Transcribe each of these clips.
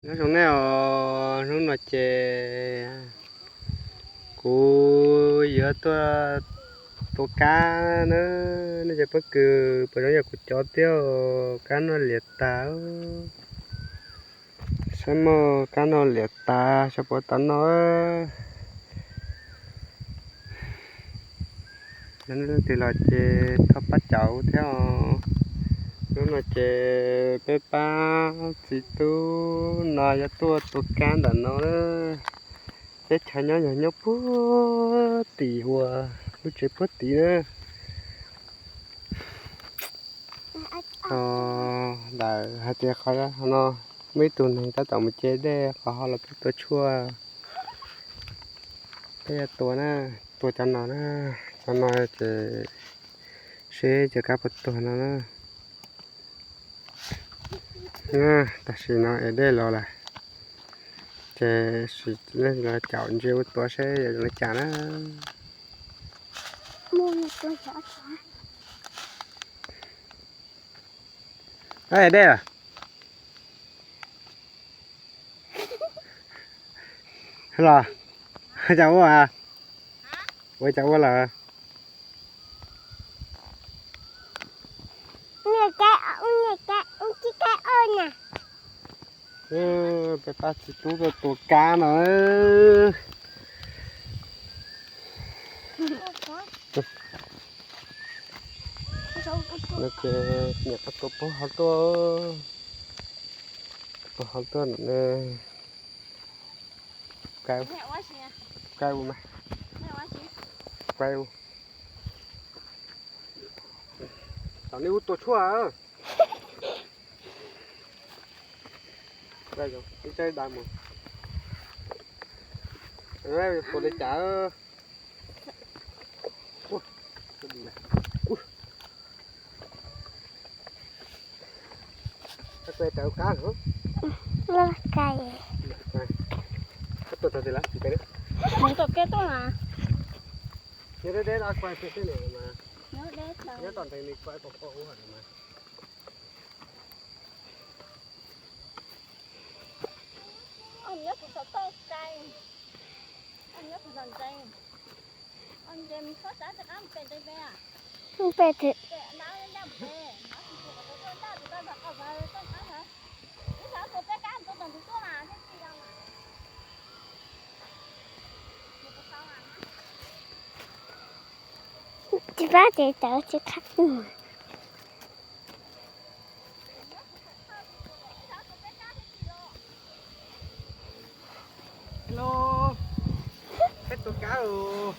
Nyob zoo nej os, hnub no ces kuv yuav tuaj tua kab na. Nej cov pob kws puas zoo yam kuv cov thiab, kab noj liam tas. Saib mog, kab noj liam tas, saib puas tau noj. Yog nej leej twg los ces thov pab caum thiab os. Hnub no ces peb pab txiv tub no yuav tuaj tua kab ntawm no na. Teb chaws nyob yog nyob puag tim uas lub tsev puag tid na. Ntawm hais tias qhov no muaj ib tug neeg tab tom mus ce dej, qhov ho los peb tua tshuaj. Peb yuav tua na, tua cov no na, cov no ces seb cov kab puas tuag no na. Tam sim no es dej los lawm, ces sim los caum ntsia ua tua seb yuav zoo li cas na. Es dej los, los, cas ua, ua cas ua lawm? Peb pab txiv tub tuaj tua kab no. No ces niam qhov tua puag hauv tuaj, puag hauv tuaj no. Kaw, kaw mas, kaw. Tam nej ub tua tshuaj. Ib tsaib da mus. Tua li cas? Tua tau tiag las, tsis peb. Tom ke tuaj mas. Nyob deb deb, kuaj pem tej niam mas. Nyob tom ntees ni kuaj pom pom ua mas. Nyob kuv tom toj kai, nyob kuv tom ntsees. Mus pem twg? Tsis pab ces tawv tsis qab. Hello, peb tua kab os.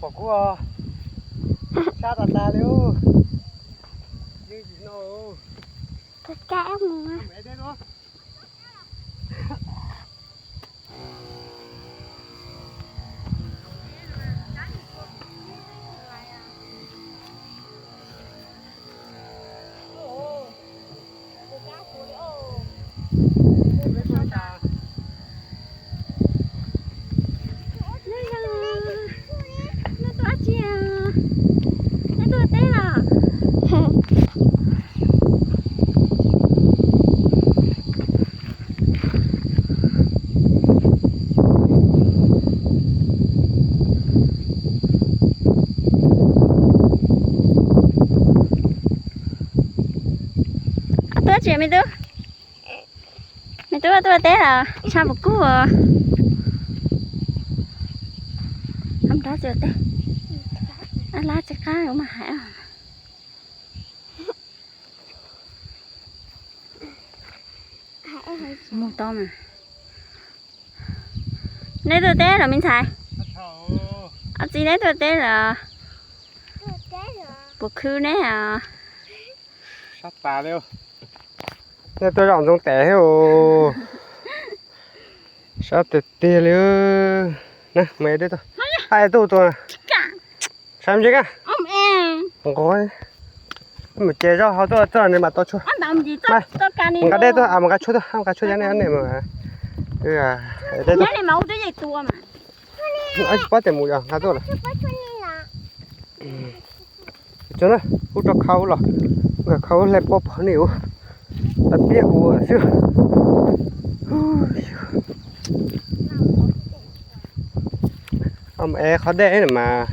Pom kuv sab tas tas li. Yeej yim no. Kav mus. Neb tuaj dab tsi? Neb tuaj teb los? Tuaj tsis me tub? Me tub tuaj teb los? Tshaj puas kub os. Ab, lab tsis qab mas hais. Mus tau mas. Neb tuaj teb los me ntxhais? Ab txiv, neb tuaj teb los? Puas khwv neb os? Sab tas li. Nej tuaj zaum ntxoov tes thiab. Sab tiag tiag li. Mus deb tuaj. Hais tuaj tua. Saib me ntsis ka. Nqus. Mus ces zaub hau tuaj txog nws mam tau tshuaj. Mus nqa dej tuaj, mus nqa tshuaj tuaj, nqa tshuaj cov nej ne. Dej tuaj. Tsis paub tias mus yog nqa tuaj lawm. Tsuag na, kuv rau khau los, nkawd khau hle pob pog nej ua, tau piab ua xwb. Es qhov dej mas,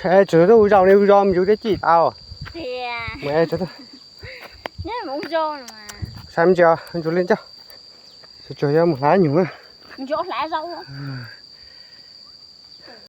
es tsuas tuaj ua zaum ne, ua zaum me ntsis thiaj cim tau. Saib me ntsis, ntsus li ncauj, tsuas tsuas yog mus hlav nyuag.